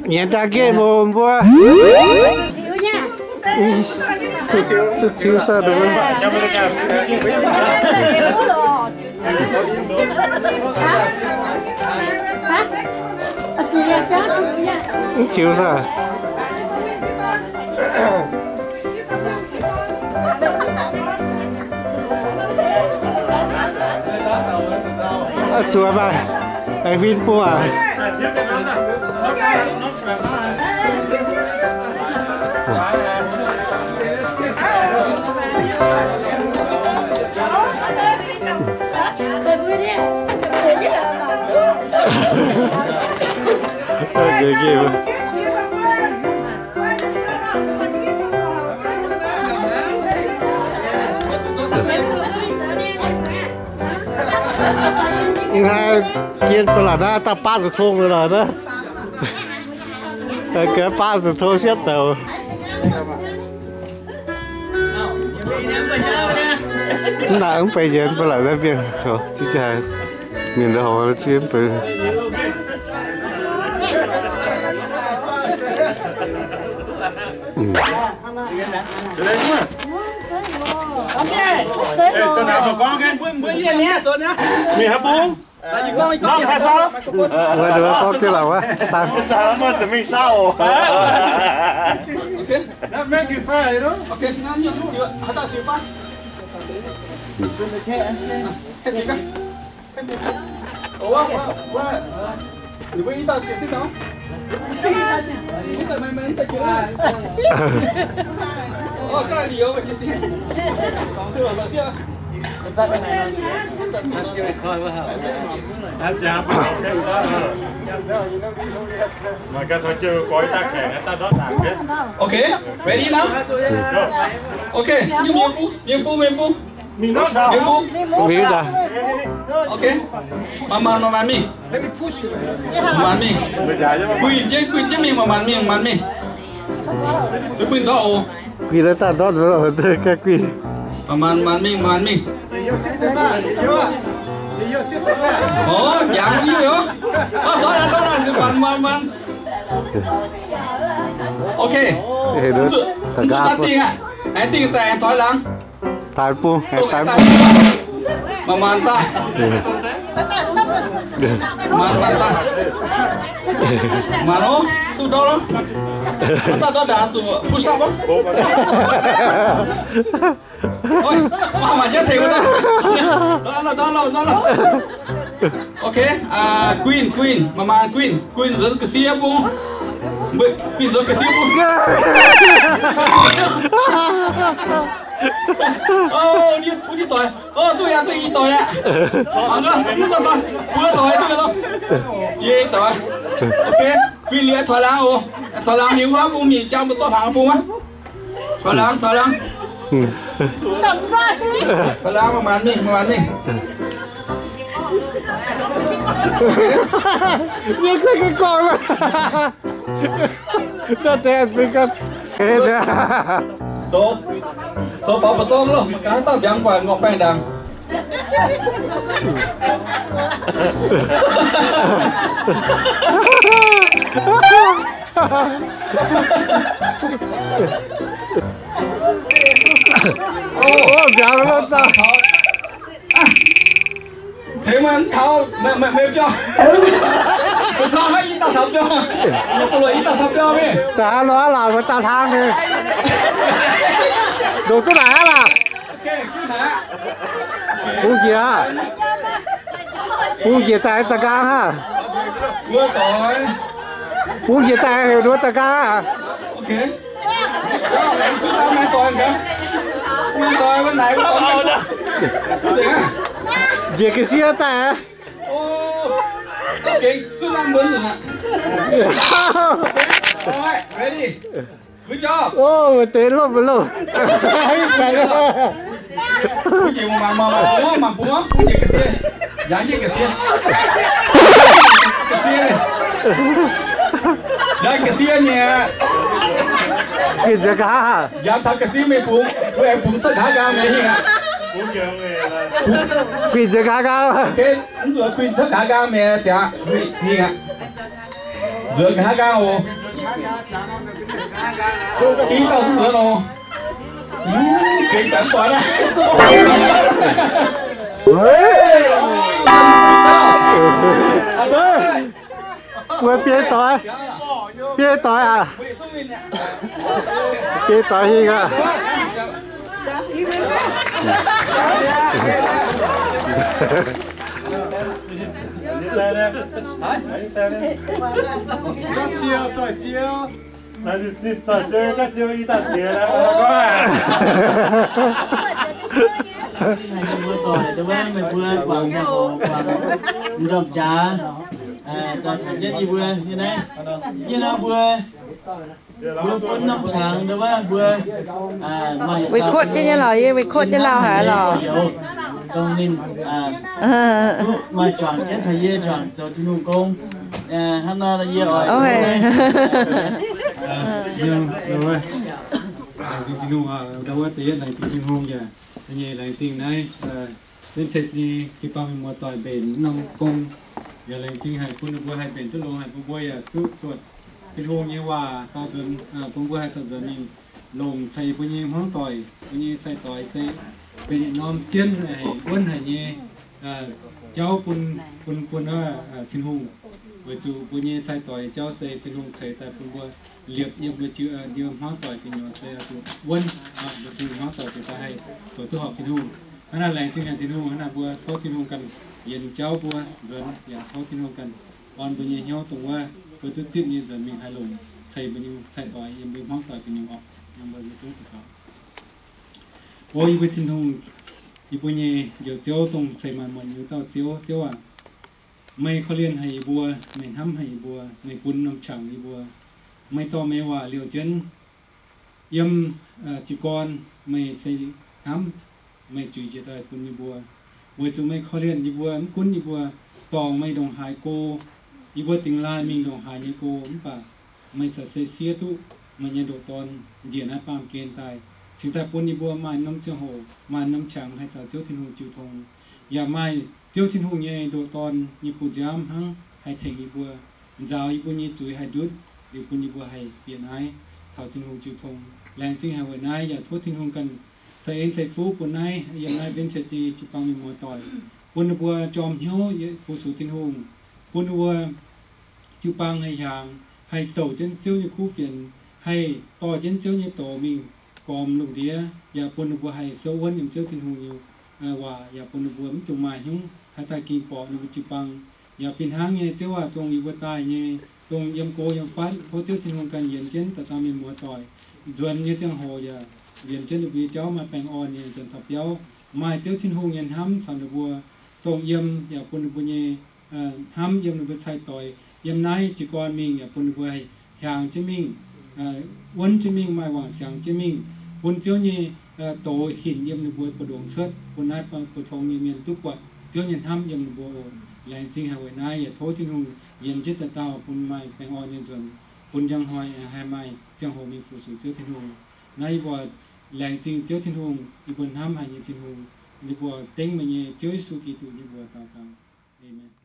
Nyanc daaih nqemh mbuo. Zuqc tiux saah. Mv tiux saah. Zuqc mv baac, aengx huin bung aac. Ih hnoi jien ba'laqc naaiv daaih baav zuqc tong liuz lorqc naaiv. Gaax baav zuqc tong siepv douc. Mv naaic mv bei njiec ba'laqc naaiv mienh, mienh ndau horngz mv bei. Mingh haaix bung? Mv baac gorngv jienv lorqc wuov, dangh. Okay, ready now? Okay, mienh bung, mienh bung, mienh bung. Mingh daaih. Okay. Manc-manc, manc-manc mingh. Manc-manc mingh. Guinh jienv, guinh jienv mingh, manc-manc mingh, manc-manc mingh. Guinh ndortv oc. Guinh daaih ndortv oc, ganh guinh. Manc-manc, manc-manc mingh, manc-manc mingh. Orv, jangx nyei oc. Orv, ndortv daaih, ndortv daaih, manc-manc, manc-manc. Okay. Zuqc daaih dingh aqv. Aengx dingh daaih aengx toi laangz. Taaix bung, taaix bung. Manc-manc daaih. Manc-manc daaih. Manc oc, duqv ndortv loh. Daaih ndortv ndaangc zuqc push up oc. Oi, manc-manc jienv tengx wuov daaih. Ndortv loh, ndortv loh, ndortv loh. Okay, guinh, guinh, manc-manc guinh, guinh nzuonx ga'sie bung. Guinh nzuonx ga'sie bung. Ov, bun yie doic. Ov, duqv yaac duqv i doic aqv. Mangc gaax, duqv doic, bun doic duqv loh. Yie doic. Okay, guinh liuz toi laangz oc. Toi laangz mingh wuov bung mingh jangx mbuo dorh hnaangx bung aqv. Toi laangz, toi laangz. Toi laangz, manc-manc mingh, manc-manc mingh. Yie za'gengh gorngv lorqc. Zoux, zoux faaux ba'zorng loh, mangc gaax haaix dauh mbiaangx gu'nguaaic ngorc baengh ndaangc. Ov, mbiaangx loh daaih. Tengx meih mv taux, meih, meih, meih biauv. Meih taux haaix i dauh taux biauv. Meih bulo i dauh taux biauv mingh. Daaih lorz aqv laangc, meih daaih hlang nyei. Ndongc duqv naaic aqv laangc. Bungx njiec aqv. Bungx njiec daaih da'nqaang aqv. Bungx njiec daaih heuc nduov da'nqaang aqv. Njiec ga'sie daaih. Ov, deix lopv loh. Guinh njiec ga'sie. Guinh njiec ga'sie. Nzuonx nqa'haav nqaang oc. I dauh nzuonx oc. Benx zanc doic naaiv. Mbuo biei doic, biei doic aac, biei doic hingh aac. Mbuo buonv norm qangx ndau wuov mbuo, record jienv nyei lorqc, yie record jienv lauh haic lorqc. Dongh ninh duqv maaih juangc jienv caux yie juangc zoux Tin-Hungh gong. Hnangv nor yie oix laengz zingh Tin-Hungh, ndau wuov da'yietv laengz zingh Tin-Hungh yaac nyei laengz zingh naaiv Vincent nyei jiu-baang mienh muoz-doic mbenc norm gong. Yaac laengz zingh haic bun ninh mbuo haih mbenc duqv longx haic, bun mbuo yaac duqv zuotc Tin-Hungh nyei waac daaih nzuonx, bun mbuo haih dorh nzuonx mingh longc caux yie mbuo nyei hmuangv doic, mbuo nyei sai-doix se benx yietc norm jienv haic, wuonv haic nyei jauv bun, bun, bun Tin-Hungh. Weic zuqc mbuo nyei sai-doix jauv se Tin-Hungh ceix daaih bun mbuo liepc yiem mbuo jiu, yiem hmuangv doic gu'nyuoz se zuqc wuonv, mbuo Tin-Hungh hmuangv doic ceix daaih haih zoux duqv horpc Tin-Hungh. Hnangv naaiv laengz zingh haic Tin-Hungh, hnangv naaiv mbuo tov Tin-Hungh ganh yienx jauv mbuo nzuonx, yaac tov Tin-Hungh ganh orn mbuo nyei hnyouv dongh wuov mbuo duqv zipv nyei nzuonx mingh haih longc ceix mbuo nyei sai-doix yiem mbuo hmuangv doic gu'nyuoz orqc. Yiem mbuo duqv daux gaux. O yie mbuo Tin-Hungh, yie mbuo nyei Njoux Ziouv, dongh ceix maanc muotc nyei dauh Ziouv, Ziouv aac, meih korv-lienh haic yie mbuo, meih hnamv haic yie mbuo, meih bun norm qangx yie mbuo. Meih dorh meih waac liouh jienv yiem jiez gorn, meih se hnamv, meih zuiz njiec daaih bun yie mbuo. Weic zuqc meih korv-lienh yie mbuo, mv gunv yie mbuo dorngc meih ndongc haaix go, yie mbuo dingx laaih mingh ndongc haaix nyei go, mv baac meih za'gengh se siev duqv meih nyei ndoqc Dorn njiec naaiv baamh gen daaih, cingx daaih bun yie mbuo maaih norm ziangh hoc, maaih norm qangx haih caux Ziouv Tin-Hungh jiu tong, yaac maaih Ziouv Tin-Hungh nyei ndoqc Dorn nyei bu nziaamv hnangv haih tengx yie mbuo, nzaaux yie mbuo nyei zuiz haih ndutv, liuz bun yie mbuo haih bieqc naaiv taux Tin-Hungh jiu tong. Laengz zingh haic weic naaiv, yaac tov Tin-Hungh ganh ceix en ceix fuqv bun naaiv yiem naaiv Vincent nyei jiu-baang mienh muoz-doic, bun ninh mbuo jorm hnyouv fu-sux Tin-Hungh, bun ninh mbuo jiu-baang haih hiaangx, haih douc jienv Ziouv nyei kuv fienx, haih dorh jienv Ziouv nyei doz mingh gormx lungh ndiev, yaac bun ninh mbuo haih souv wuonv yiem Ziouv Tin-Hungh nyei waac, yaac bun ninh mbuo mv dungx maaih hnyouv haih daaih ging borqc ninh mbuo jiu-baang. Yaac fih hnangv nyei, Ziouv aac, dongh yie mbuo daaih nyei, dongh yiem go yiem fatv, tov Ziouv Tin-Hungh ganh yienx jienv dauh dauh mienh muoz-doic. Nzuonx nyei ziangh hoc yaac yienx jienv ninh mbuo nyei jauv maaih baengh orn nyei nzuonx taux biauv, maaih Ziouv Tin-Hungh nyei hnamv caux ninh mbuo, dongh yiem yaac bun ninh mbuo nyei hnamv yiem ninh mbuo cai-doix yiem naaiv jiez gorn mingh yaac bun ninh mbuo haih hiaangx jienv mingh, wuonv jienv mingh, maaih wangc siangx jienv mingh, bun Ziouv nyei doz hinc yiem ninh mbuo mbu'ndongx cuotv, bun naaiv buo tong nyei mienh duqv buatc Ziouv nyei hnamv yiem ninh mbuo oc. Laengz zingh haic weic naaiv, yaac tov Tin-Hungh yienx jienv dauh dauh bun maaih baengh orn nyei nzuonx, bun njang hnoi haih maaih ziangh hoc mingh fu-sux Ziouv Tin-Hungh. Naaiv yie mbuo laengz zingh Ziouv Tin-Hungh, yie mbuo hnamv haic nyei Tin-Hungh, yie mbuo dengv meih nyei Ziouv Yesu Giduc nyei mbuox daux gaux. Aamen.